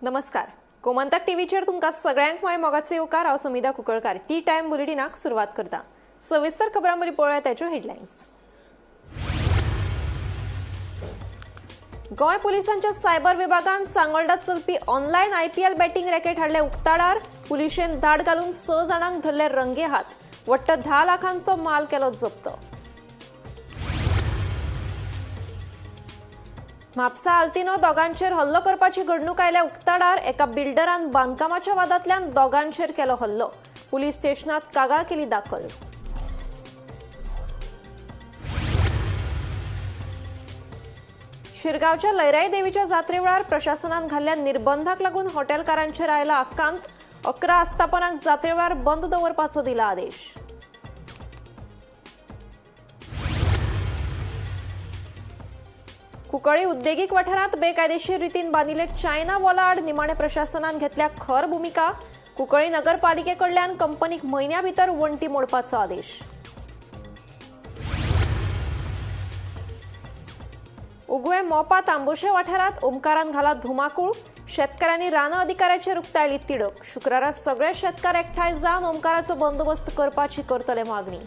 नमस्कार, गोमंतक टीव्हीचेर तुमकां सगळ्यांक माय मोगाचे येवकार. हांव समिधा कुंकळकार. टी टायम बुलेटिनाक सुरवात करता. सविस्तर खबरां बरी पळोवया त्याच्यो हेडलायन्स. गोंय पुलिसांच्या सायबर विभागान सांगोल्डा चलपी ऑनलायन आयपीएल बॅटिंग रॅकेट हाडले उक्ताडार. पुलिशेन धाड घालून 6 जाणांक धरले रंगे हात. वट्ट 10 लाखांचो माल केलो जप्त. म्हापसा आल्तिनो दोगांचेर हल्लो करपाची घडणूक आयल्या उक्ताडार. एका बिल्डरान बांदकामाच्या वादांतल्यान दोगांचेर केलो हल्लो. पुलीस स्टेशनात कागाळ केली दाखल. शिरगांवच्या लयराई देवीच्या जात्रे वेळार प्रशासनान घाल्ल्या निर्बंधाक लागून हॉटेलकारांचेर आयला आकांत. 11 आस्थापनांक जात्रे वेळार बंद दवरपाचो दिला आदेश. कुंकळी उद्देगीक वाठारांत बेकायदेशीर रितीन बांदिल्ले चायना वॉला आड निमाणे प्रशासनान घेतल्या खर भुमिका. कुंकळी नगरपालिके कडल्यान कंपनीक म्हयन्या भितर वण्टी मोडपाचो आदेश. उगवे मोपा तांबोशे वाठारांत ओमकारान घाला धुमाकूळ. शेतकारांनी रान अधिकाऱ्याचेर उक्तायली तिडक. शुक्रारा सगळे शेतकार एकठांय जावन ओमकाराचो बंदोबस्त करपाची करतले मागणी.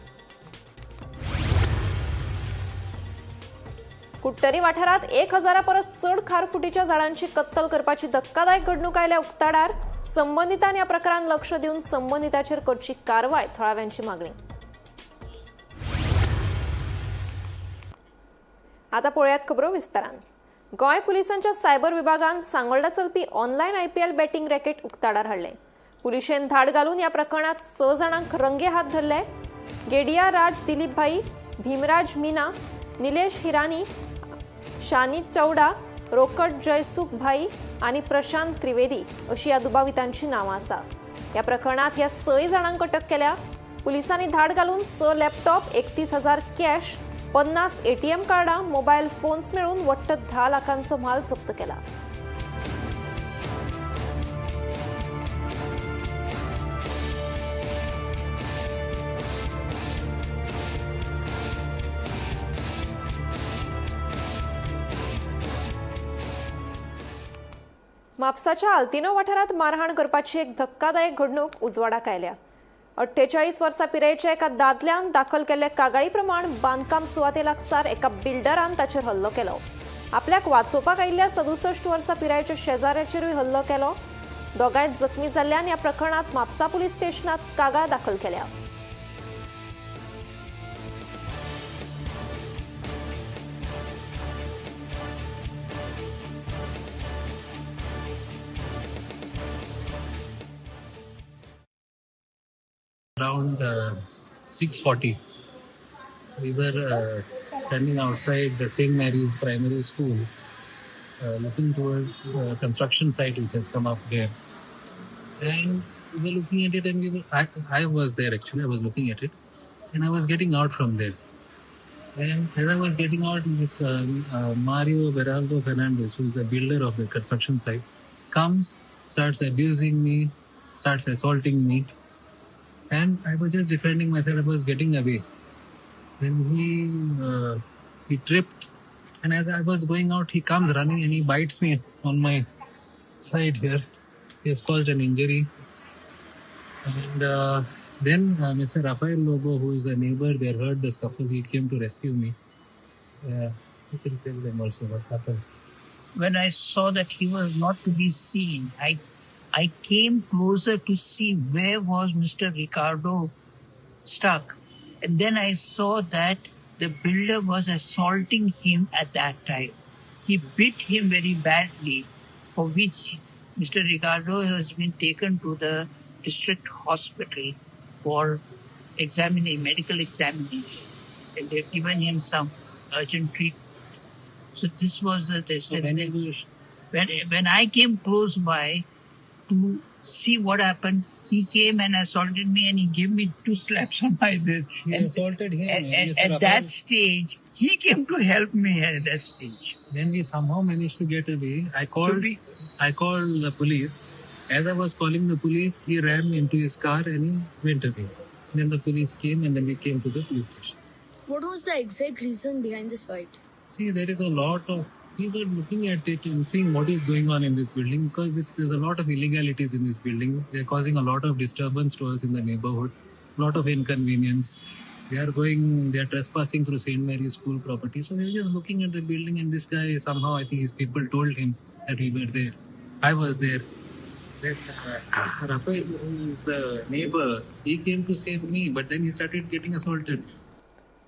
कुडटरी वाठारांत 1000 परस चड खारफुटीच्या झाडांची कत्तल करपाची धक्कादायक घडणूक आयल्या उक्ताडार. संबंदितांनी ह्या प्रकारान लक्ष दिवन संबंदिताचेर करची कारवाय थळाव्यांची मागणी. आता पळयात खबरो विस्तारान. गोंय पुलिसांच्या सायबर विभागान सांगोल्डा चलपी ऑनलायन आयपीएल बॅटिंग रॅकेट उक्ताडार हाडलें. पुलिशेन धाड घालून ह्या प्रकरणात 6 जाणांक रंगे हात धरले. गेडिया राज दिलीप भाई, भीमराज मीना, निलेश हिरानी, शानी चौडा, रोकड जयसुख भाई आनी प्रशांत त्रिवेदी अशी ह्या दुबावितांची नांवां आसा. ह्या प्रकरणात ह्या 6 जाणांक अटक केल्या. पुलिसांनी धाड घालून 6 लॅपटॉप, 31,000 कॅश, 50 ATM कार्डां, मोबायल फोन्स मेळून वट्ट 10 लाखांचो माल जप्त केला. म्हापसाच्या आल्तिनो वाठारांत मारहाण करपाची एक धक्कादायक घडणूक उजवाडाक आयल्या. 48 वर्सां पिरायेच्या एका दादल्यान दाखल केल्ले कागाळी प्रमाण बांदकाम सुवाते लागसार एका बिल्डरान ताचेर हल्लो केलो. आपल्याक वाचोवपाक आयिल्ल्या 67 वर्सां पिरायेच्या शेजाऱ्याचेरूय हल्लो केलो. दोगांय जखमी जाल्ल्यान ह्या प्रकरणांत म्हापसा पुलीस स्टेशनात कागाळ दाखल केल्या. Around 6:40, we were standing outside the St. Mary's Primary School, looking towards construction site which has come up there, and we were looking at it, and I was there actually. I was looking at it, and I was getting out from there. And as I was getting out, this Mario Beraldo Fernandez, who is the builder of the construction site, comes, starts abusing me, starts assaulting me. And I was just defending myself. I was getting away. Then he tripped, and as I was going out, he comes running and he bites me on my side here. He has caused an injury. And then Mr. Rafael Lobo, who is a neighbor there, heard the scuffle. He came to rescue me. You can tell them also what happened. When I saw that he was not to be seen, I came closer to see where was Mr. Ricardo stuck. And then I saw that the builder was assaulting him at that time. He bit him very badly, for which Mr. Ricardo has been taken to the district hospital for medical examination. And they've given him some urgent treatment. So this was the... They said, when I came close by to see what happened, he came and assaulted me, and he gave me 2 slaps on my head. He assaulted him. At that stage, he came to help me at that stage. Then we somehow managed to get away. I called the police. As I was calling the police, he ran into his car and he went away. Then the police came, and then we came to the police station. What was the exact reason behind this fight? See, there is a lot of We were looking at it and seeing what is going on in this building, because there's a lot of illegalities in this building. They're causing a lot of disturbance to us in the neighborhood, a lot of inconvenience. They are trespassing through St. Mary's School property. So we were just looking at the building, and this guy, somehow, I think his people told him that we were there. I was there. Then Rafael, who is the neighbor, he came to save me, but then he started getting assaulted.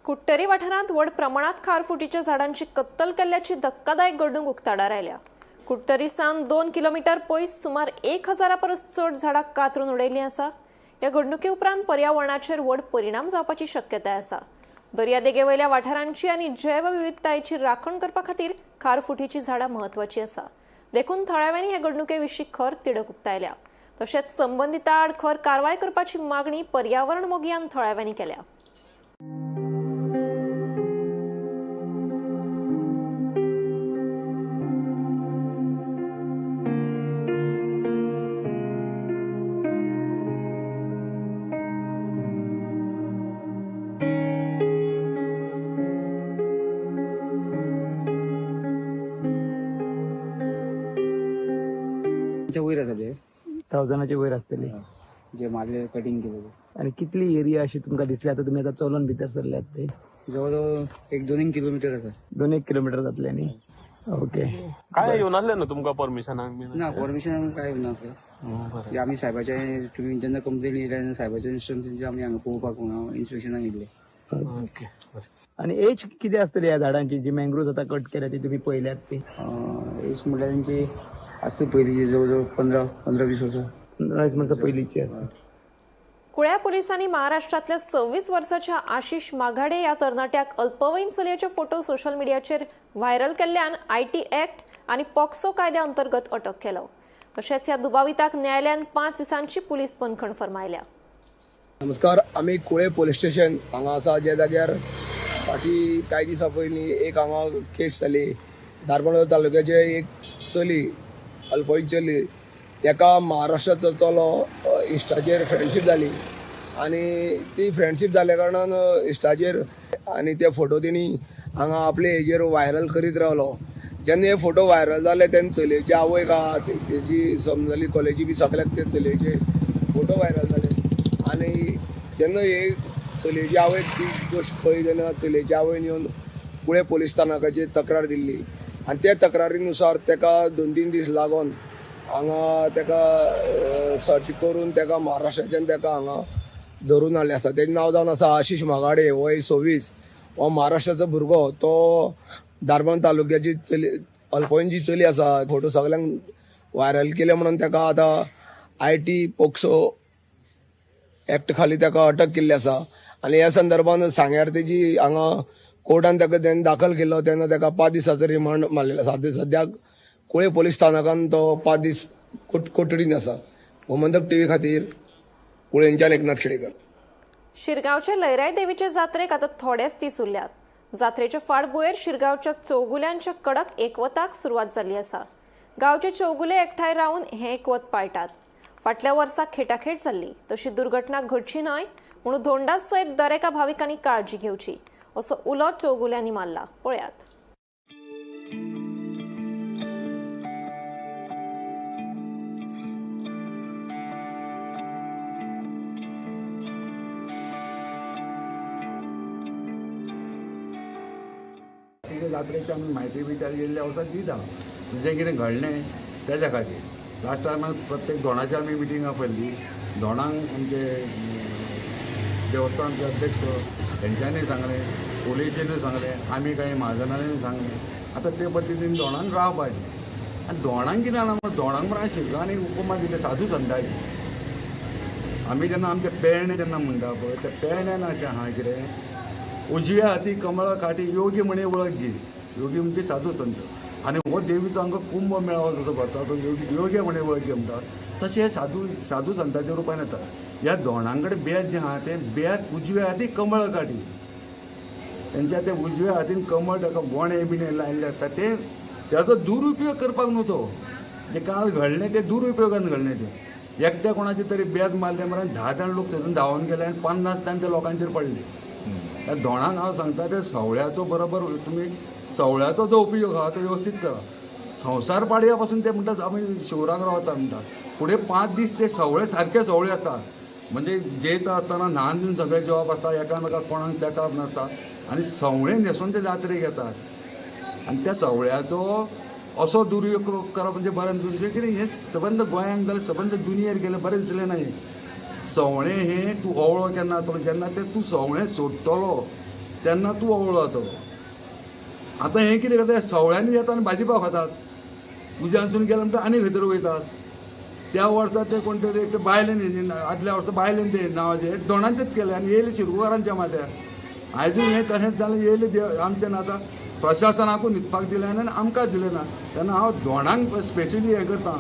Curtorim वाठारांत व्हड प्रमाणात खारफुटीच्या झाडांची कत्तल केल्ल्याची धक्कादायक घडणूक उक्ताडार आयल्या. कुडटरी सावन 2 किलोमीटर पयस सुमार 1000 परस चड झाडां कातरून उडयल्लीं आसा. ह्या घडणुके उपरांत पर्यावरणाचेर व्हड परिणाम जावपाची शक्यताय आसा. दर्यादेगे वयल्या वाठारांची आनी जैवविविधतायेची राखण करपा खातीर खारफुटीचीं झाडां म्हत्वाची आसा. देखून थळाव्यांनी हे घडणुके विशीं खर तिडक उक्तायल्या. तशेंच संबंदितां आड खर कारवाय करपाची मागणी पर्यावरण मोगयान थळाव्यांनी केल्या. वयर आसा ते थावजंडाचे वयर आसतले जे मारले कटिंग केले. आनी कितली एरिया अशी तुमकां दिसली आतां तुमी आतां चलोन भितर सरल्यात ते? जवळ जवळ एक 2 किलोमीटर आसा. 2 किलोमीटर जातले न्ही? ओके. काय येवन आसले ना तुमकां परमिशनाक? ना, परमिशनाक काय येवना. आमी साहेबाचे तुमी जेन्ना कंप्लेन येयले तेन्ना साहेबाचे इन्स्ट्रक्शन आमी हांगा पळोवपाक इन्स्पेक्शनाक येयल्ले. ओके. आनी एज कितें आसतली ह्या झाडांची जी मँग्रोव्ज आतां कट केल्या ती तुमी पळयल्यात ती? एज म्हणल्यार तेंची आसता पयलींची जवळ जवळ 15-20 वर्सां. 15-20 वर्सां पयलींची आसा. कुळ्या पोलिसांनी महाराष्ट्रांतल्या 26 वर्साच्या आशिष माघाडे ह्या तरणाट्याक अल्पवयीन चलयेचे फोटो सोशल मिडियाचेर व्हायरल केल्ल्यान IT act आनी पॉक्सो कायद्या अंतर्गत अटक केलो. तशेंच ह्या दुबाविताक न्यायालयान 5 दिसांची पुलीस बंदखण फर्मायल्या. नमस्कार, आमी कुळे पोलीस स्टेशन हांगा आसा, ज्या जाग्यार फाटीं कांय दिसां पयलीं एक हांगा केस जाली. धारबांदोडा तालुक्याचे एक चली, अल्पवयीन चली, ताका महाराष्ट्राचो चलो इश्टाचेर फ्रेंडशीप जाली आनी ती फ्रेंडशीप जाल्या कारणान इश्टाचेर आनी ते फोटो तेणी हांगा आपले हेजेर व्हायरल करीत रावलो. जेन्ना हे फोटो व्हायरल जाले तेन्ना चलयेची आवयक आहा तेजी समजली कॉलेजी बी सगल्याक ते चलयेचे फोटो व्हायरल जाले. आनी जेन्ना हे चलयेची आवयक ती गोश्ट कळ्ळी तेन्ना चलयेची आवयन येवन कुळे पोलीस स्थानकाचेर तक्रार दिल्ली आनी त्या तक्रारीनुसार ताका 2-3 दीस लागून हांगा ताका सर्च करून ताका महाराष्ट्राच्यान ताका हांगा धरून हाडलें आसा. तेजें नांव जावन आसा आशिष माघाडे, वय 26, हो महाराष्ट्राचो भुरगो. तो धारबांदोडा तालुक्याची चली, अल्पवयीन जी चली आसा, फोटो सगल्यांक व्हायरल केले म्हणून ताका आतां IT POCSO act खाली ताका अटक केल्ली आसा. आनी ह्या संदर्भान सांग्यार तेजी हांगा कोर्टान ताका तेन्ना दाखल केल्लो तेन्ना ताका 5 दिसाचो रिमांड मारलेलो आसा. सद्याक कुळे पोलीस स्थानकान तो 5 दीस कोठडीन आसा. गोमंतक टीव्ही खातीर कुळेंच्यान एकनाथ खेडेकर. शिरगांवचे लयराई देवीचे जात्रेक आतां थोडेच दीस उरल्यात. जात्रेचे फाटभुंयेर शिरगांवच्या चौगुल्यांच्या कडक एकवताक सुरवात जाल्ली आसा. गांवचे चौगुले एकठांय रावन हें एकवत पाळटात. फाटल्या वर्सा खेटाखेट जाल्ली तशी दुर्घटना घडची न्हय म्हणून धोंडा सयत दरेका भाविकांनी काळजी घेवची असो उलो चौगुल्यांनी मारला. पळयात. जात्रेची आमी म्हायती बी गेल्ली आसा दिता, जें कितें घडलें तेज्या खातीर. लास्ट टायमाक प्रत्येक धोंडाची आमी मिटींग आपयल्ली. धोंडांक आमचे देवस्थानचे अध्यक्ष हेंच्यांनी सांगलें, पोलिशीनूय सांगलें, आमी कांय म्हाजनांनी सांगलें. आतां ते पद्दतीन धोंडांक रावपाचें. आनी धोंडांक कितें जाणां, धोंडांक म्हण शिरगांवांनी उपमा दिली साधू संताची. आमी जेन्ना आमचे पेरणे जेन्ना म्हणटा पळय, त्या पेरण्यान अशें आहा कितें, उजव्या हाती कमळा काठी योगी म्हणे वळख घे. योगी म्हणजे साधू संत. आनी हो देवीचो आमकां कुंभ मेळावो जसो भरता तो योगी योगी म्हणे वळख घे म्हणटा, तशें हे साधू संताच्या रुपान येता. ह्या दोणां कडेन बेत जें आहा तें बेत उजव्या हाती कमळ काठी, तेंच्या ते उजव्या हातीन कमळ ताका बोणे बिणे लायिल्ले आसता, ते ताजो दुरुपयोग करपाक न्हू. तो जें काल घडलें तें दुरुपयोगान घडलें. तें एकट्या कोणाचे तरी बेत मारलें म्हणून 10 जाण लोक थंयसून धांवन गेले आनी 50 जाण त्या लोकांचेर पडले. त्या दोणांक हांव सांगता ते सवळ्याचो बरोबर तुमी सवळ्याचो जो उपयोग आहा तो व्यवस्थीत करा. संवसार पाडव्या पासून ते म्हणटात आमी शिवराक रावता म्हणटात, फुडें 5 दीस ते सवळे सारके सवळे आसता. म्हणजे जेयता आसतना न्हान दिवन सगळें जेवप आसता, एकामेकाक कोणाक तेकाप नासता आनी सवळे न्हेसून ते जात्रेक येतात. आनी त्या सवळ्याचो असो दुरुपयोग करप म्हणजे बरें म्हणजे कितें हें सबंद गोंयांक जाल्यार सबंद दुनियेर गेलें बरें दिसलें ना. हें सवणें हें तूं ओवळो केन्ना जातलो, जेन्ना तें तूं सवणें सोडटलो तेन्ना तूं ओवळो जातलो. आतां हें कितें करता, सवळ्यांनी येता आनी भाजी पाव खातात, उज्यानसून गेले म्हणटा आनी खंय तरी वयतात. त्या वर्सा ते कोण तरी एक बायलेन, आदल्या वर्सा बायलेन ते नांवाचें दोणांचेच केलें आनी येयले शिरगुकारांच्या माथ्यार. आयजूय हें तशेंच जालें, येयले देव आमचें ना. आतां प्रशासनाकूय न्हिदपाक दिलें ना आनी आमकां दिलें ना. तेन्ना हांव दोणांक स्पेशली हें करता,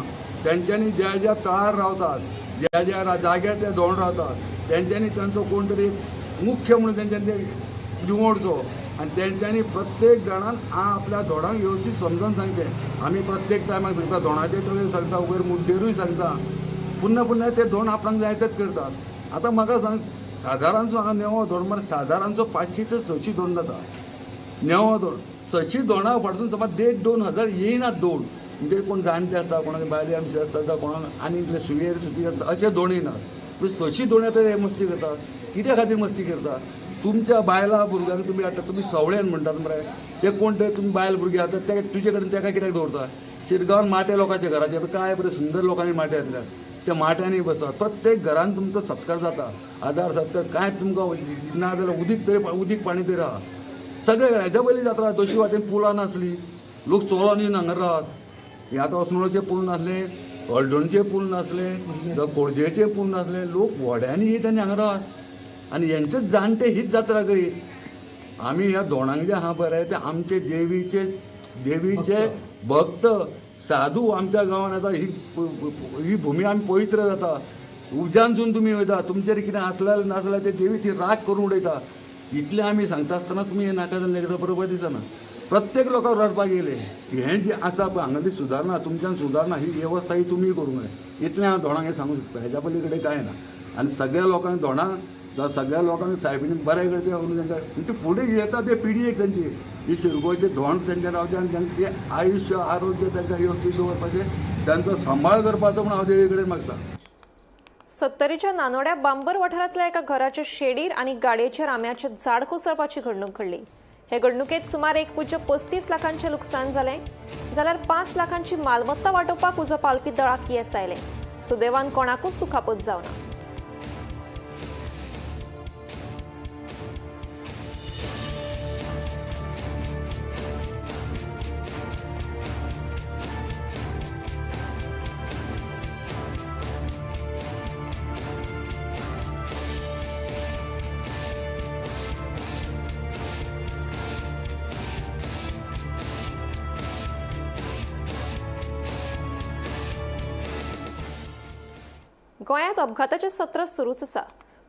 तेंच्यांनी ज्या ज्या तळार रावतात, ज्या ज्या जाग्यार ते दोण रावतात, तेंच्यांनी तांचो कोण तरी मुख्य म्हणून तेंच्यांनी ते निवडचो आनी तेंच्यांनी प्रत्येक जाणान आपल्या दोणांक व्यवस्थीत समजून सांगचें. आमी प्रत्येक टायमाक सांगता, दोणाचे तळेर सांगता, वयर मुड्डेरूय सांगता, पुन्हा पुन्हा ते दोण आपणाक जाय तेच करतात. आतां म्हाका सांग, सादारणसो हांगा नेवो दोण म्हळ्यार सादारणसो 500 ते 600 दोण जाता. नेवो दोण 600 दोणा फाटसून समज 1,500-2 हजार येयनात दोण, म्हणजे कोण जाणटे आसता, कोणाक बायले आमचे आसता, जावं कोणाक आनी इतले सुयेर सुती आसता, अशे दोण येयनात. पूण 600 दोण येता, हे मस्ती करतात. कित्या खातीर मस्ती करता? तुमच्या बायलां भुरग्यांक तुमी हाडटा, तुमी सवळ्यान म्हणटात मरे, ते कोण ते तुमी बायल भुरगीं आतां ते तुजे कडेन तेका कित्याक दवरता? शिरगांवान माटे लोकांच्या घराचे काय बरें सुंदर लोकांनी माटे घातल्यात, त्या माट्यांनी बसात. प्रत्येक घरान तुमचो सत्कार जाता, आदार सत्कार कांय तुमकां ना जाल्यार उदीक तरी, उदीक पाणी तरी आहा सगळे. हेज्या पयलीं जात्रा दोशी वाटेन पुलां नासली, लोक चोलोन येवन हांगा रावत. हे आतां असणोचे पूल नासले, हळदोणचे पूल नासले, जावं खोर्जेचे पूल नासले, लोक व्हड्यांनी येत आनी हांगा रावत आनी हेंचेच जाणटे हीच जात्रा करीत. आमी ह्या दोणांक जे आहा पळय ते आमचे देवीचे देवीचे भक्त साधू आमच्या गांवांत आतां ही भुमी आमी पवित्र जाता. उज्यानसून तुमी वयता, तुमचेर कितें आसल्यार नासल्यार ते देवी ती राग करून उडयता. इतलें आमी सांगता आसतना तुमी हें नाका जाल्लें एकदां बरोबर दिसना. प्रत्येक लोकांक रडपाक येयलें. हें जें आसा पळय हांगा ती सुदारणा, तुमच्यान सुदारणा ही वेवस्था ही तुमी करूंक जाय. इतलें हांव दोणांक हें सांगूंक शकता, हेज्या पली कडेन कांय ना. आनी सगळ्या लोकांक दोणांक जावं सगळ्या लोकांक सायबिणी बरें करचें करून तांकां म्हणजे फुडें येता ते पिढयेक तांची ही शिरगोचे धोंड तेंच्या रावचें आनी तांचें आयुश्य आरोग्य तांकां व्यवस्थीत दवरपाचें, तांचो सांबाळ करपाचो म्हूण हांव देवी कडेन मागता. सत्तरीच्या नानोड्या बांबर वाठारांतल्या एका घराच्या शेडीर आनी गाडयेचेर आंब्याचें झाड कोसळपाची घडणूक घडली. हे घडणुकेत सुमार 1.35 लाखांचें लुकसाण जालें, जाल्यार 5 लाखांची मालमत्ता वाटोवपाक उजो पालपी दळाक येस आयलें. सुदैवान कोणाकूच दुखापत जावना. गोंयांत अपघाताचें सत्र सुरूच आसा.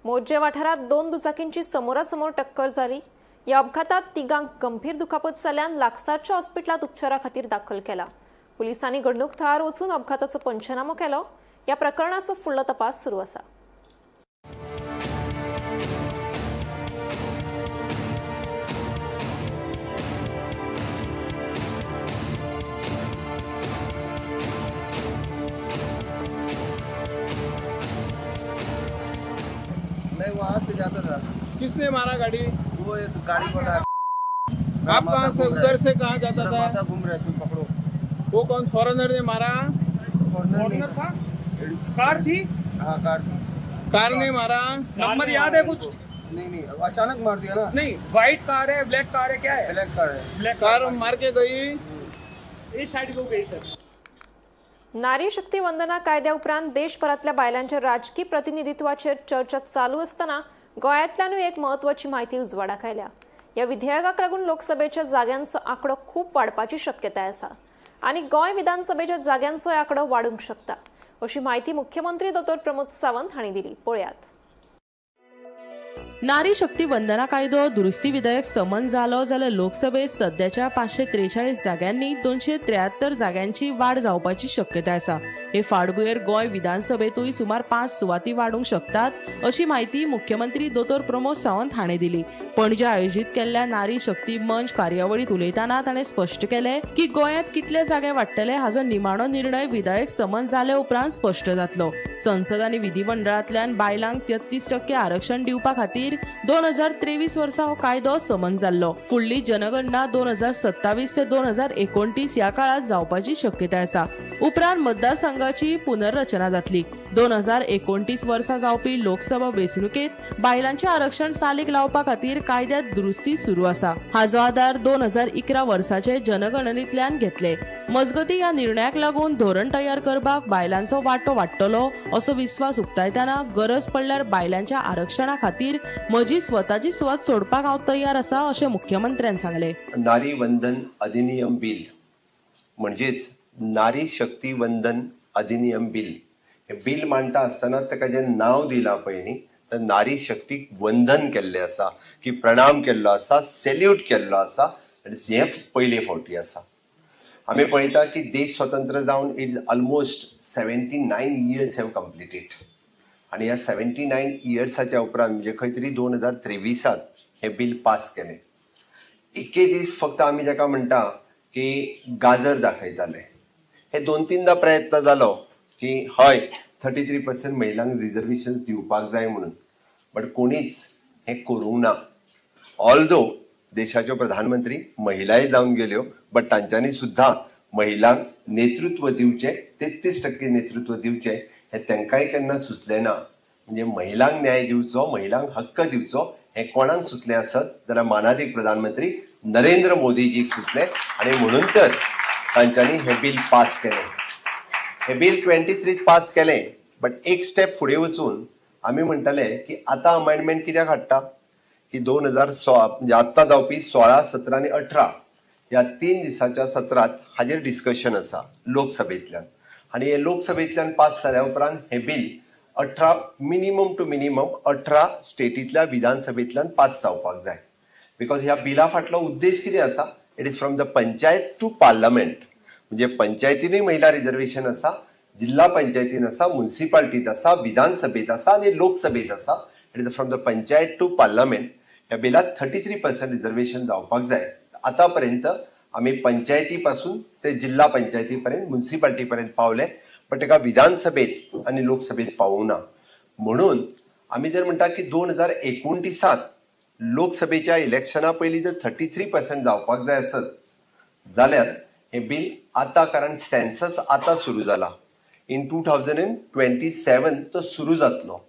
मोरजे वाठारांत 2 दुचाकींची समोरासमोर टक्कर जाली. ह्या अपघातांत तिगांक गंभीर दुखापत जाल्ल्यान लागसारच्या हॉस्पिटलांत उपचारा खातीर दाखल केला. पुलिसांनी घडणूक थळार वचून अपघाताचो पंचनामो केलो. ह्या प्रकरणाचो फुडलो तपास सुरू आसा. मैं वहाँ से जाता था। किसने मारा गाड़ी? वो एक गाड़ी वाला। आप कहाँ से, उधर से कहाँ जाता मेरा था? माथा घूम रहा है, तुम पकड़ो। वो कौन फॉरेनर ने मारा? कॉर्नर नहीं था, कार थी। हाँ कार थी। कार ने मारा। नंबर याद है कुछ? नहीं नहीं, अचानक मार दिया ना। नहीं, व्हाइट कार है, ब्लैक कार है, क्या है? ब्लैक कार है। ब्लैक कार मार के गई। इस साइड को गई सर। नारी शक्ती वंदना कायद्या उपरांत देशभरातल्या बायलांच्या राजकी प्रतिनिधित्वाचेर चर्चा चालू असताना गोंयांतल्यानूय एक म्हत्वाची म्हायती उजवाडाक आयल्या. ह्या विधेयकाक लागून लोकसभेच्या जाग्यांचो आंकडो खूब वाडपाची शक्यताय आसा आनी गोंय विधानसभेच्या जाग्यांचोय आंकडो वाडूंक शकता, अशी म्हायती मुख्यमंत्री दोतोर प्रमोद सावंत हांणी दिली. पळयात. नारी शक्ती वंदना कायदो दुरुस्ती विधेयक समन जालो जाल्यार लोकसभेत सद्याच्या 543 जाग्यांनी 273 जाग्यांची वाड जावपाची शक्यताय आसा. हे फाटभुंयेर गोंय विधानसभेतूय सुमार 5 सुवाती वाडूंक शकतात अशी म्हायती मुख्यमंत्री दोतोर प्रमोद सावंत हाणें दिली. पणजे आयोजीत केल्ल्या नारी शक्ती मंच कार्यावळीत उलयतना ताणें स्पश्ट केलें की गोंयांत कितले जागे वाडटले हाचो निमाणो निर्णय विधेयक समन जाले उपरांत स्पश्ट जातलो. संसद आनी विधिमंडळांतल्यान बायलांक 33% आरक्षण दिवपा खातीर 2023 वर्सा हो कायदो समन जाल्लो. फुडली जनगणना 2027 ते 2029 ह्या काळात जावपाची शक्यताय आसा. उपरांत मतदारसंघाची पुनर्रचना जातली. 2029 वर्सा जावपी लोकसभा वेंचणुकेत बायलांचें आरक्षण चालीक लावपा खातीर कायद्यात दुरुस्ती सुरू आसा. हाचो आदार 2011 वर्साचे जनगणनेंतल्यान घेतले. मजगती ह्या निर्णयाक लागून धोरण तयार करपाक बायलांचो वांटो वाडटलो असो विस्वास उक्तायतना गरज पडल्यार बायलांच्या आरक्षणा खातीर म्हजी स्वताची सुवात सोडपाक हांव तयार आसा अशें मुख्यमंत्र्यान सांगलें. नारी वंदन अधिनियम बिल म्हणजेच नारी शक्ती वंदन अधिनियम बिल हे बिल मांडटा आसतना ताका जें नांव दिलां पळय न्ही, तर नारी शक्तीक वंदन केल्लें आसा, की प्रणाम केल्लो आसा, सेल्यूट केल्लो आसा आनी हें पयले फावटी आसा. आमी पळयता की देश स्वतंत्र जावन it almost 79 years have completed आनी ह्या 79 इयर्साच्या उपरांत म्हणजे खंय तरी 2023 हें बील पास केलें. इतके दीस फक्त आमी जाका म्हणटा की गाजर दाखयताले. हे दोन तीनदा प्रयत्न जालो की हय 33% महिलांक रिजर्वेशन दिवपाक जाय म्हणून, बट कोणीच हें करूंक ना. ऑल्दो देशाच्यो प्रधानमंत्री महिलाय जावन गेल्यो, बट तांच्यांनी सुद्दां महिलांक नेतृत्व दिवचें, 33% नेतृत्व दिवचें हें तांकांय केन्ना सुचलें ना. म्हणजे महिलांक न्याय दिवचो, महिलांक हक्क दिवचो हें कोणाक सुचलें आसत जाल्यार मानादीक प्रधानमंत्री नरेंद्र मोदीजीक सुचलें आनी म्हणून तर तांच्यांनी हें बील पास केलें. हें बील 23 पास केलें, बट एक स्टेप फुडें वचून आमी म्हणटाले की आतां अमेंडमेंट कित्याक हाडटा की 2016 म्हणजे आत्तां जावपी 16, 17 आनी 18 ह्या 3 दिसाच्या सत्रांत हाजेर डिस्कशन आसा लोकसभेंतल्यान आनी हे लोकसभेंतल्यान पास जाल्या उपरांत हें बील 18 मिनिमम टू मिनिमम 18 स्टेटींतल्या विधानसभेंतल्यान पास जावपाक जाय. Because ह्या बिला फाटलो उद्देश कितें आसा, it is from the panchayat to parliament. म्हणजे पंचायतीनूय महिला रिजर्वेशन आसा, जिल्हा पंचायतीन आसा, मुन्सिपाल्टीत आसा, विधानसभेत आसा आनी लोकसभेत आसा. It is from the panchayat to parliament. ह्या बिलात 33% रिजर्वेशन जावपाक जाय. आतां पर्यंत आमी पंचायती पासून ते जिल्हा पंचायती पर्यंत, मुन्सिपाल्टी पर्यंत पावले, पण ताका विधानसभेत आनी लोकसभेत पावूंक ना. म्हणून आमी जर म्हणटा की 2029 लोकसभेच्या इलेक्शना पयलीं जर 33% जावपाक जाय आसत जाल्यार हें बील आतां, कारण सेन्सस आतां सुरू जाला, इन 2027 तो सुरू जातलो.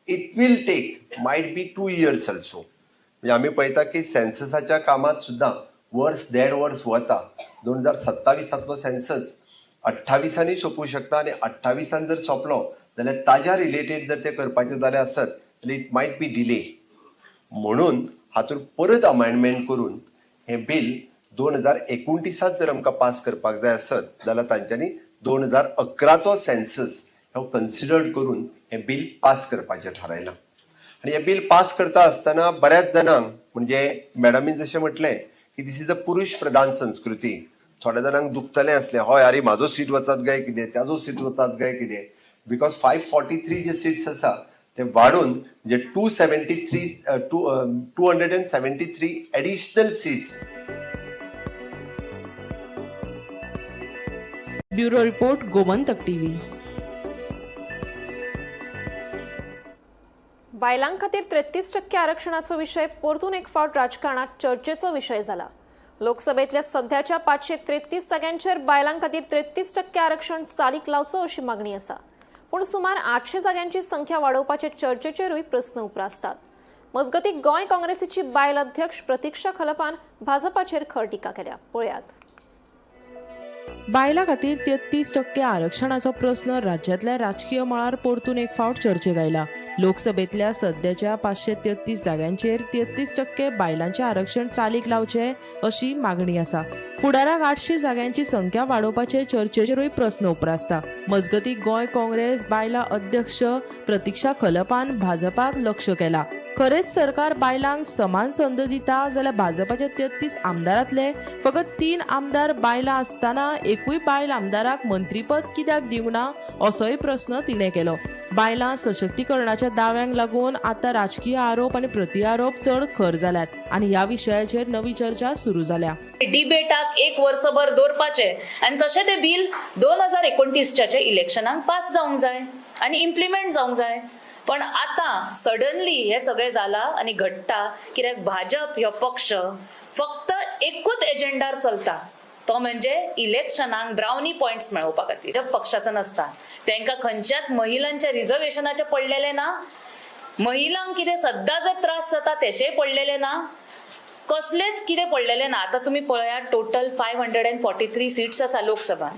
It will take might be 2 years also. म्हणजे आमी पळयता की सेन्ससाच्या कामात सुद्दां वर्स देड वर्स वता. 2027 सेन्सस 28 सोंपूं शकता आनी 28 जर सोंपलो जाल्यार ताज्या रिलेटेड जर ते करपाचें जालें आसत जाल्यार it might be delay. म्हणून हातूंत परत अमेंडमेंट करून हें बील 2029 जर आमकां पास करपाक जाय आसत जाल्यार तांच्यांनी 2011 सेन्सस हो कन्सिडर करून हें बील पास करपाचें थारायलां. आनी हें बील पास करता आसतना बऱ्याच जाणांक, म्हणजे मॅडमीन जशें म्हटलें की this is a पुरुश प्रधान संस्कृती, थोड्या जाणांक दुखतलें आसलें, हय अरे म्हाजो सीट वचत काय कितें, ताजो सीट वचत काय कितें, because 543 जे सिट्स आसा ते वाडून म्हणजे 273 273 additional seats. Bureau report, Gomantak TV. बायलां खातीर 33% आरक्षणाचो विशय परतून एक फावट राजकारणात चर्चेचो विशय जाला. लोकसभेतल्या सध्याच्या 533 जाग्यांचेर बायलां खातीर 33% आरक्षण चालीक लावचो अशी मागणी आसा. पूण सुमार 800 जाग्यांची संख्या वाडोवपाचे चर्चेचेरूय प्रस्न उप्रासतात. मजगती गोंय काँग्रेसीची बायल अध्यक्ष प्रतिक्षा खलपान भाजपाचेर खर टिका केल्या. पळयात. बायलां खातीर 33% आरक्षणाचो प्रस्न राज्यांतल्या राजकीय मळार परतून एक फावट चर्चेक आयला. लोकसभेतल्या सध्याच्या 533 जाग्यांचेर 33% बायलांचें आरक्षण चालीक लावचें अशी मागणी आसा. फुडाराक 800 जाग्यांची संख्या वाडोवपाचे चर्चेचेरूय प्रस्न उप्रासता. मजगती गोंय काँग्रेस बायलां अध्यक्ष प्रतिक्षा खलपान भाजपाक लक्ष केला. खरेंच सरकार बायलांक समान संद दिता जाल्यार भाजपाच्या 33 आमदारांतले फकत 3 आमदार बायलां आसतना एकूय बायल आमदाराक मंत्रीपद कित्याक दिवंक ना असोय प्रस्न तिणें केलो. बायलां सशक्तीकरणाच्या दाव्यांक लागून आतां राजकीय आरोप आनी प्रतिआरोप चड खर जाल्यात आनी ह्या विशयाचेर नवी चर्चा सुरू जाल्या. डिबेटाक एक वर्सभर दवरपाचें आनी तशें तें बील 2029च्या इलेक्शनाक पास जावंक जाय आनी इम्प्लिमेंट जावंक जाय. पण आतां सडनली हें सगळें जालां आनी घडटा कित्याक भाजप हो पक्ष फक्त एकूच एजेंडार चलता, तो म्हणजे इलेक्शनाक ब्रावनी पॉयंट्स मेळोवपा खातीर. पक्षाचो नासता, तांकां खंयच्याच महिलांच्या रिजर्वेशनाचें पडलेलें ना, महिलांक कितें सद्दां जर त्रास जाता तेचेय पडलेलें ना, कसलेच कितें पडलेलें ना. आतां तुमी पळयात टोटल 543 सीट्स आसा लोकसभान.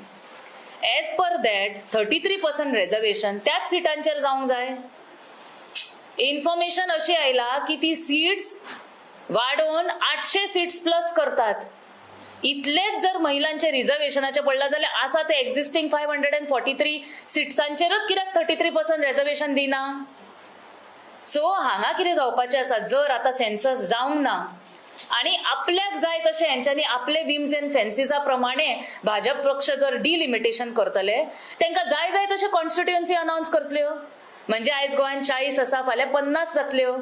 एज पर that 33% reservation त्याच सिटांचेर जावंक जाय. इन्फॉर्मेशन अशी आयला की ती सीट्स वाडोवन 800 सीट्स प्लस करतात. इतलेच जर महिलांचे रिजर्वेशनाचे पडला जाल्यार आसा ते एक्झिस्टींग 543 सिट्सांचेरूच कित्याक 33% रिजर्वेशन दिना? सो हांगा कितें जावपाचें आसा, जर आतां सेन्सस जावंक ना आनी आपल्याक जाय तशें हेंच्यांनी आपले विम्स एंड फॅन्सीजा प्रमाणे भाजप पक्ष जर डिलिमिटेशन करतले, तांकां जाय जाय तशें कॉन्स्टिट्युएन्सी अनावन्स करतल्यो. म्हणजे आयज गोंयांत 40 आसा, फाल्यां 50 जातल्यो.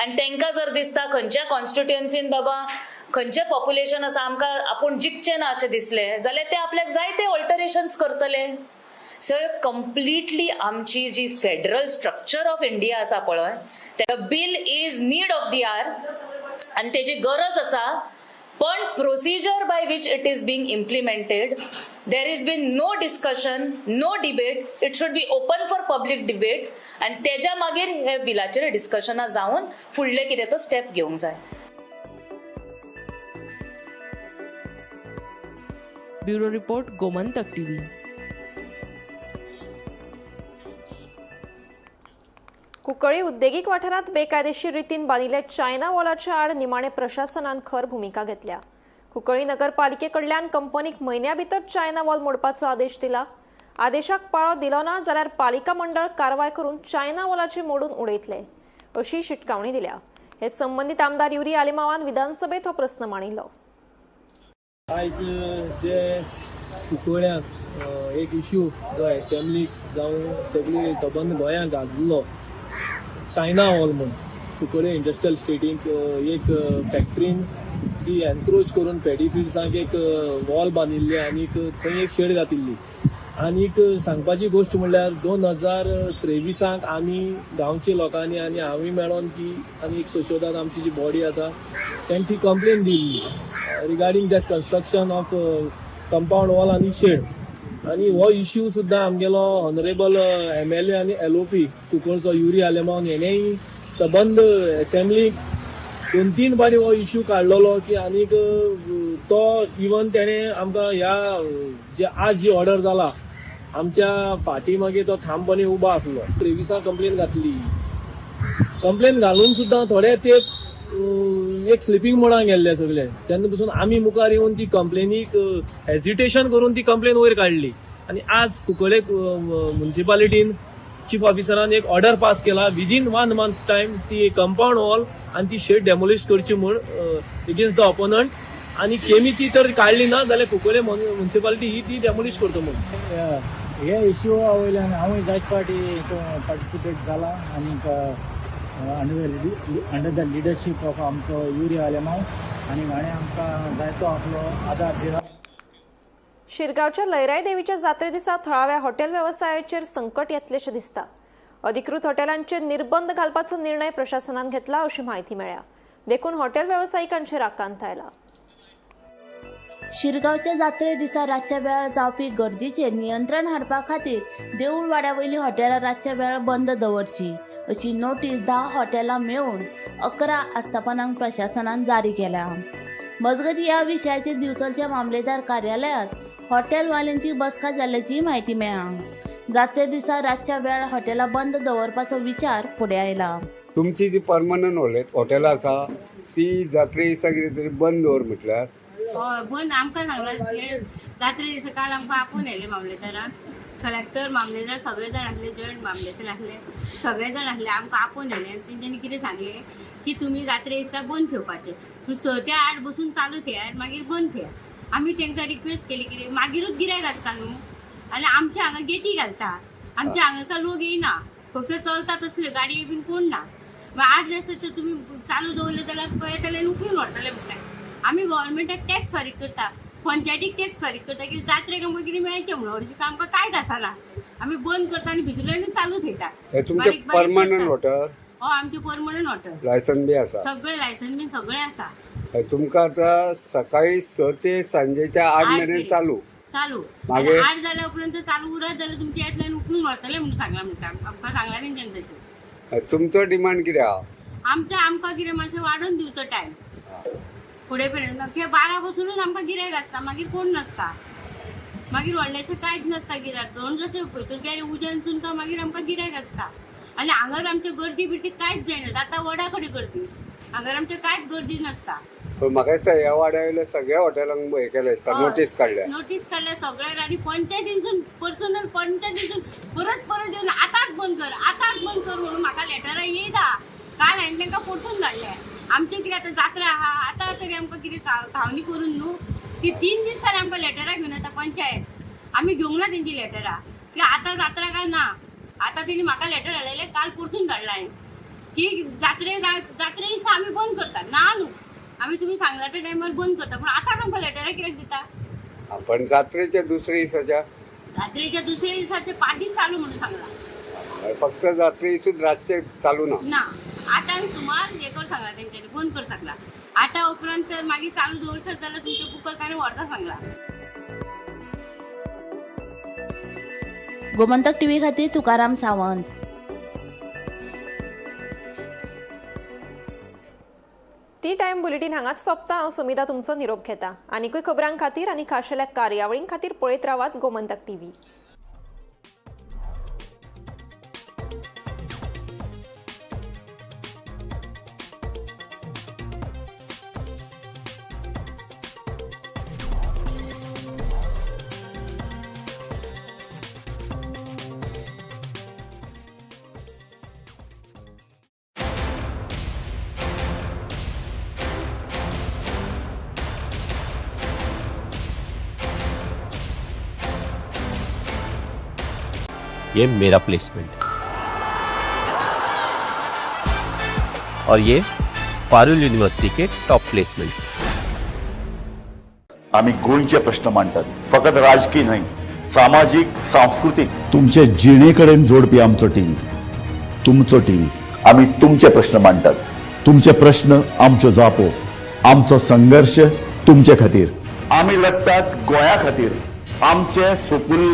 आनी तांकां जर दिसता खंयच्या कॉन्स्टिट्युएन्सीन बाबा खंयचें पॉप्युलेशन आसा आमकां आपूण जिखचें ना अशें दिसलें जाल्यार ते आपल्याक जाय ते ऑल्टरेशन्स करतले. सो कंप्लिटली आमची जी फेडरल स्ट्रक्चर ऑफ इंडिया आसा पळय, the bill is need of the hour आनी तेजी गरज आसा. पण procedure by which it is being implemented, there is been no discussion, no debate. It should be open for public debate आनी तेज्या मागीर हे बिलाचेर डिस्कशनां जावन फुडले कितें तो स्टेप घेवंक जाय. Bureau report, Gomantak TV. Cuncolim उद्देगीक वाठारांत बेकायदेशीर रितीन बांदिल्ल्या चायना वॉलाच्या आड निमाणे प्रशासनान खर भुमिका घेतल्या. कुंकळी नगरपालिके कडल्यान कंपनीक म्हयन्या भितर चायना वॉल मोडपाचो आदेश दिला. आदेशाक पाळो दिलो ना जाल्यार पालिका मंडळ कारवाय करून चायना वॉलाची मोडून उडयतले अशी शिटकावणी दिल्या. हे संबंदीत आमदार युरी आलेमावान विधानसभेत हो प्रस्न मांडिल्लो. आयज जे कुंकळ्यांक एक इश्यू जो एसेंब्लीक जावं सगळी सबंद गोंयांत गाजलो चायना हॉल म्हूण, कुंकळे इंडस्ट्रियल स्टेटीक एक फॅक्टरीन जी एनक्रोच करून पेडी फिल्ड्सांक एक वॉल बांदिल्ली आनीक थंय एक शेड घातिल्ली. आनीक सांगपाची गोश्ट म्हणल्यार 2023 आमी गांवच्या लोकांनी आनी आमी मेळोन ती आनी एक सोशोदान आमची जी बॉडी आसा तेणी ती complain Delhi regarding that construction of compound wall आनी शेड. आनी हो इश्यू सुद्दां आमगेलो ऑनरेबल MLA आनी LOP कुंकळचो युरी आलेमावन हेणेय सबंद एसेंब्लीक 2-3 फावटी हो इश्यू काडलेलो की आनीक तो इवन तेणें आमकां ह्या जे आज जी ऑर्डर जाला आमच्या फाटी मागीर तो ठामपणे उबो आसलो. 23 कंप्लेन घातली, कंप्लेन घालून सुद्दां थोडे ते एक स्लिपींग मोडान गेल्ले सगळे. तेन्ना पसून आमी मुखार येवन ती कंप्लेनीक हेजिटेशन करून ती कंप्लेन वयर काडली आनी आज कुंकळे म्युनिसिपालिटीन चीफ ऑफिसरान एक ऑर्डर पास केला विदीन 1 मंथ टायम ती कंपाउंड वॉल आनी ती शेड डेमोलिश करची म्हूण एगेन्स्ट the opponent. आनी केमी ती तर काडली ना जाल्यार कुंकळे म्युनिसिपालिटी ही ती डेमोलिश करता म्हूण. हे इश्यू वयल्यान हांवूय जायते फावटी पार्टिसिपेट जाला आनीक अंडर the leadership of आमचो युरी आलेमाव आनी हाणें आमकां जायतो आपलो आदार दिला. शिरगांवच्या लयराई देवीच्या जात्रे दिसा थळाव्या हॉटेल वेवसायाचेर संकट येतलेशें दिसता. अधिकृत हॉटेलांचेर निर्बंध घालपाचो निर्णय प्रशासनान घेतला अशी म्हायती मेळ्ळ्या. देखून हॉटेल वेवसायिकांचेर आकांत आयला. शिरगांवच्या जात्रे दिसा रातच्या वेळार जावपी गर्दीचेर नियंत्रण हाडपा खातीर देऊळ वाड्या वयलीं हॉटेलां रातच्या वेळार बंद दवरची अशी नोटीस 10 हॉटेलां मेळून 11 आस्थापनांक प्रशासनान जारी केल्या. मजगतीं ह्या विशयाचेर दिवचलच्या मामलेदार कार्यालयांत हॉटेलवाल्यांची बसका जाल्ल्याची म्हायती मेळ्ळा. जात्रे दिसा रातच्या वेळार हॉटेलां बंद दवरपाचो विचार फुडें आयला. तुमची जी परमनंट हॉटेलां आसा ती जात्रे दिसा कितें तरी बंद दवर म्हटल्यार हय बंद आमकां सांगलां जात्रे दिसा काल आमकां आपोवन येयले मामलेदारान, कलेक्टर मामलेदार सगळे जाण आसले, जॉयंट मामलेदार आसले, सगळे जाण आसले, आमकां आपोवन येयले आनी तेंच्यांनी कितें सांगलें की तुमी जात्रे दिसा बंद ठेवपाचें, पूण 6 ते 8 बसून चालू ठेयात, मागीर बंद ठेयात. आमी तेंकां रिक्वेस्ट केली कितें मागीरूच गिरायक आसता न्हू आनी आमच्या हांगा गेटी घालता, आमच्या हांगा लोक येयना, फक्त चलता तसल्यो गाडये बीन कोण ना. मागीर आज आसता तर तुमी चालू दवरले जाल्यार पळयतले आनी उखलून व्हरतले म्हणटा. आमी गव्हर्मेंटाक टॅक्स फारीक करता, पंचायतीक टॅक्स फारीक करता की जात्रेक आमकां कितें मेळचें म्हणून, हरशीं आमकां कांयच आसना. आमी बंद करता आनी भितूरल्यानूच चालू थेयता. हे तुमचे परमनंट हॉटेल? हय, आमचें परमनंट हॉटेल, लायसन बी आसा, सगळें लायसन बीन सगळें आसा. तुमकां आतां सकाळी 6 ते सांजेच्या 8 मेरेन चालू चालू, मागीर 8 जाल्या उपरांत चालू उरत जाल्यार तुमचे येतले आनी उखलून व्हरतले म्हणून सांगलां म्हणटा, आमकां सांगलां तेंच्यांनी तशें. तुमचो डिमांड कितें आहा? आमचें आमकां कितें मातशें वाडोवन दिवचो टायम फुडें पर्यंत. 12 बसूनच आमकां गिरायक आसता, मागीर कोण नासता, मागीर व्हडलेशें कांयच नासता गिरायक. दोन जशें भितर गेले उज्यानसून काय मागीर आमकां गिरायक आसता आनी हांगर आमची गर्दी बिर्दी कांयच जायना, जाता वडा कडेन गर्दी, हांगर आमचे कांयच गर्दी नासता. पण म्हाका दिसता ह्या वाड्या वयल्या सगळ्या हॉटेलांक हें केलें दिसता, नोटीस काडल्या. नोटीस काडल्या सगळ्या आनी पंचायतीनसून पर्सनल पंचायतीनसून परत परत येवन आतांच बंद कर, आतांच बंद कर म्हणून म्हाका लेटरां येयता. काल हांवें तांकां परतून धाडलें. आमचें कितें आतां जात्रा आहा, आतां तरी आमकां कितें खावणी करून न्हू ती 3 दीस जाले आमकां लेटरां घेवन येता पंचायत, आमी घेवंक ना तेंची लेटरां की आतां जात्रा काय ना. आतां तेणी म्हाका लेटर हाडलेलें काल परतून धाडलां हांवें की जात्रे जात्रे दिसा आमी बंद करता ना न्हू, आमी तुमी सांगला त्या टायमार बंद करता, पूण आतां आमकां लेटरां कित्याक दिता? पण जात्रेच्या दुसऱ्या दिसाच्या जात्रेच्या दुसऱ्या दिसाचे 5 दीस चालू म्हणून सांगला, फक्त जात्रे दिसूच रातचे चालू ना ना 8 सुमार हे कर सांगला तेंच्यांनी बंद कर सांगला. 8 उपरांत तर मागीर चालू दवरशात जाल्यार तुमचें बुकल ताणें व्हरता सांगला. गोमंतक टीव्ही खातीर Tukaram Sawant. T time bulletin हांगाच सोंपता. हांव समिता तुमचो निरोप घेता. आनीकूय खबरां खातीर आनी खाशेल्या कार्यावळीं खातीर पळयत रावात गोमंतक टीव्ही. ये मेरा प्लेसमेंट और ये Parul university K top placements. आम्ही गोंयचे प्रश्न मांडटात, फकत राजकीय न्हय, सामाजीक, सांस्कृतीक, तुमचे जिणेकडेन जोडपी आमचो टीव्ही, तुमचो टीव्ही. आम्ही तुमचे प्रश्न मांडटात, तुमचे प्रश्न आमच्यो जापो, आमचो संघर्ष तुमचे खातीर. आमी लढटात गोंया खातीर, आमचे सुपुल्ले